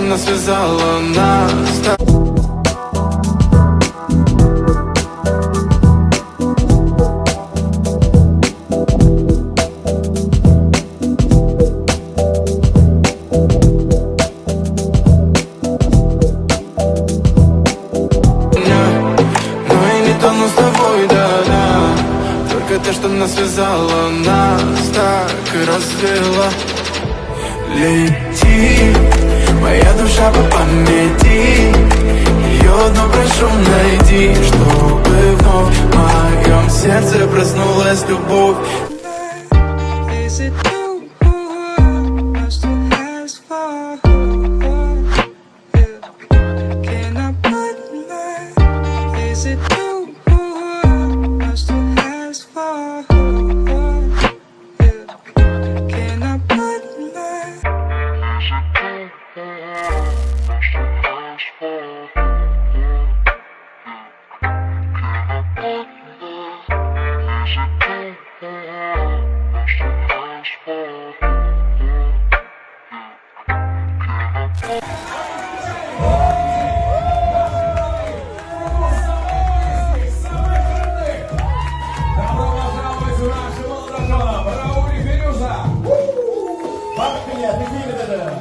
нас связала нас так. Меня, Но и не тону с тобой, да-да Только то, что нас связало нас так и развело Лети, моя душа по памяти Ее одну прошу найди Чтобы вновь в моем сердце проснулась любовь Is it too much to ask for? Yeah. Can I put my? Is it too much to ask for? Yeah. Can I put my? Добро пожаловать в нашу молодоженов Рауль и Фирюза! Бабка, это!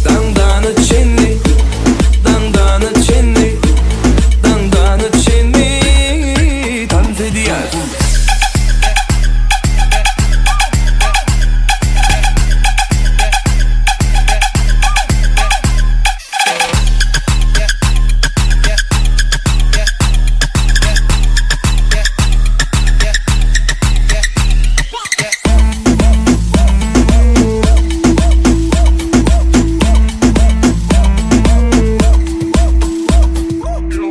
Dandana çenli, dandana çenli, dandana çenli, dans ediyor.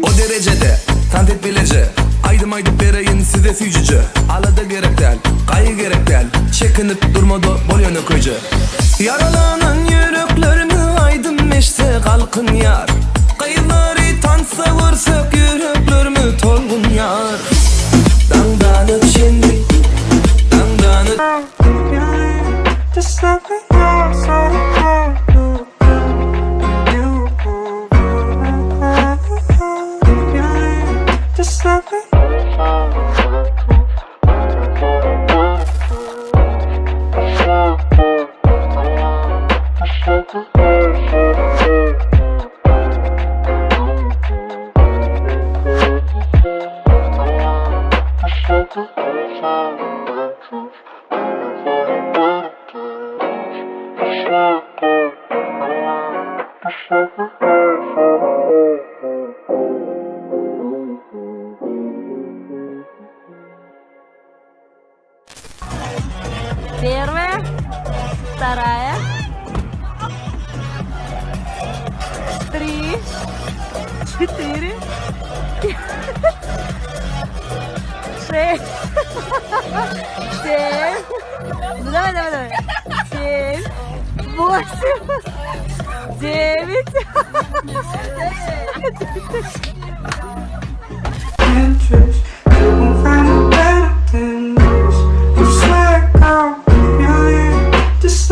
O derecede tant bilece Aýdym aýdyp bereýin size süýjüje Alada gerek däl, gaýgy gerek däl Çekinip durmada bol ýöne köýje Ýaralanan ýüreklerimi aýdym eşse galkynýar Gyzlary tansa görsek ýüreklerimi tolgunýar Daňdana çenli, daňdana Just let me know so I know you. Just let me. Первая, вторая, три, четыре, шесть, семь. Ну давай, давай, давай. Семь, восемь, девять. Interest. You won't find a better than this. You swear, girl, if you leave, just.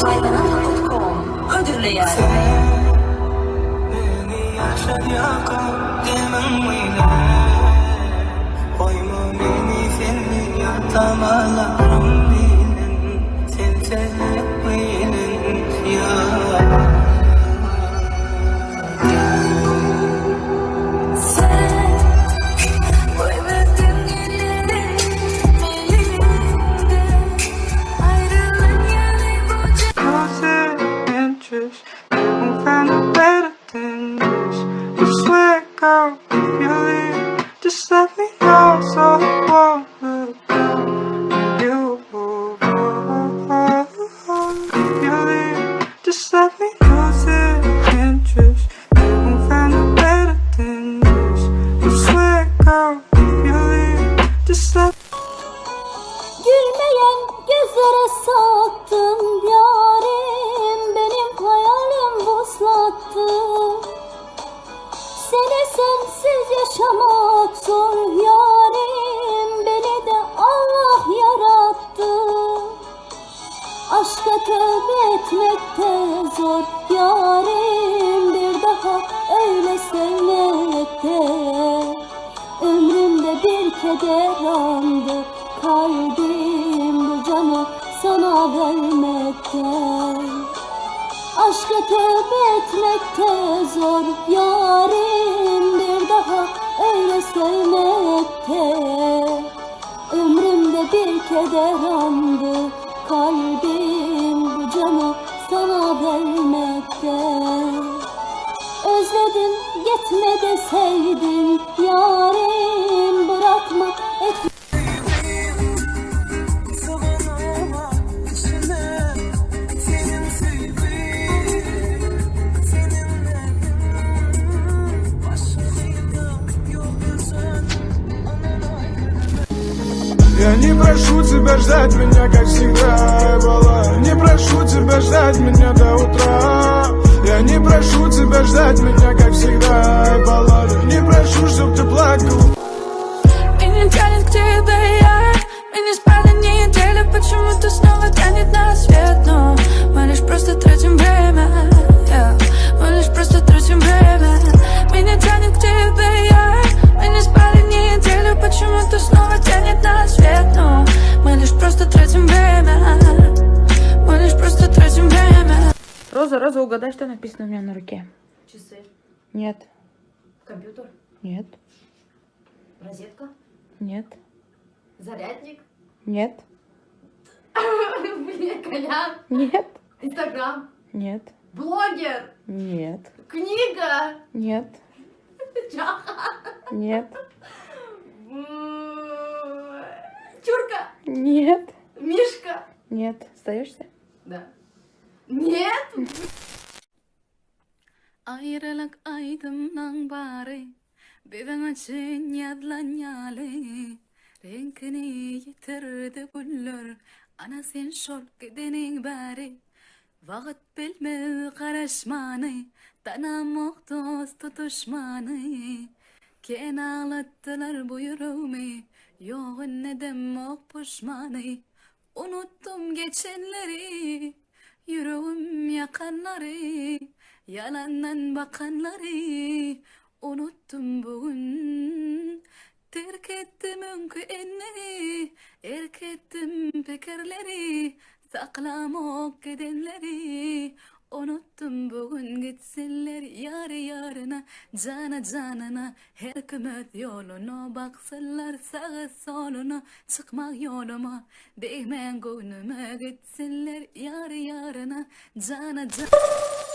Paýlanan.com hödürleýär. Meni ýaşadýarka demiň bilen Goýma meni seni ýatlamalaryň bilen Sensizlik bilen ýa. Just let me lose interest. You won't find no better than this. I swear, girl, if you leave, just let Gülmeyen gözlere sattın yarim Benim hayalim vuslattı Seni sensiz yaşamak zor yarim Beni de Allah yarattı Aşka tövbe etmek de zor yarim Bir daha öyle sevmek de Ömrümde bir keder andı Kalbim bu canı sana vermekte Aşka tövbe etmek de zor yarim Bir daha öyle sevmekte Ömrümde bir keder andı Kalbim bu canı sana vermekte Özledim gitme deseydin Yarim bırakma etme Я не прошу тебя ждать меня, как всегда была Не прошу тебя ждать меня до утра Я не прошу тебя ждать меня, как всегда баллада Не прошу, чтоб ты плакал Меня тянет к тебе я Мы не спали неделю, почему-то снова тянет на свет Но мы лишь просто тратим время yeah. Мы лишь просто тратим время Меня тянет к тебе я Мы не спали неделю, почему-то снова тянет на свет Но мы лишь просто тратим время Мы лишь просто тратим время Роза, Роза, угадай, что написано у меня на руке. Часы, Нет. компьютер, Нет. розетка, Нет. зарядник, Нет. блин, Колян, Нет. Инстаграм, Нет. блогер, Нет. книга, Нет. Нет. чурка, Нет. мишка. Нет. Сдаешься? Да. Нет? Aýralyk aýdymlaň bary Biziň üçin ýazylan ýaly Reňkini ýitirdi güller Ana sen şol gideniň bäri Wagt bilmez garaşmany Tanamok dosty duşmany Ken aglatdylar bu ýüregimi Ýok indi edemok puşmany Unutdym geçenleri Ýüregim ýakanlary Ýalandan bakanlary Unutdym bu gün Terk etdim öňki endigi Erk etdim pikirleri Saklamok gidenleri Unutdym bu gün Gitsinler ýary ýaryna Jana janyna Her kim öz ýoluna Baksynlar sagy soluna Çykmaz ýoluma Degmäň göwnüme Gitsinler ýary ýaryna Jana jan.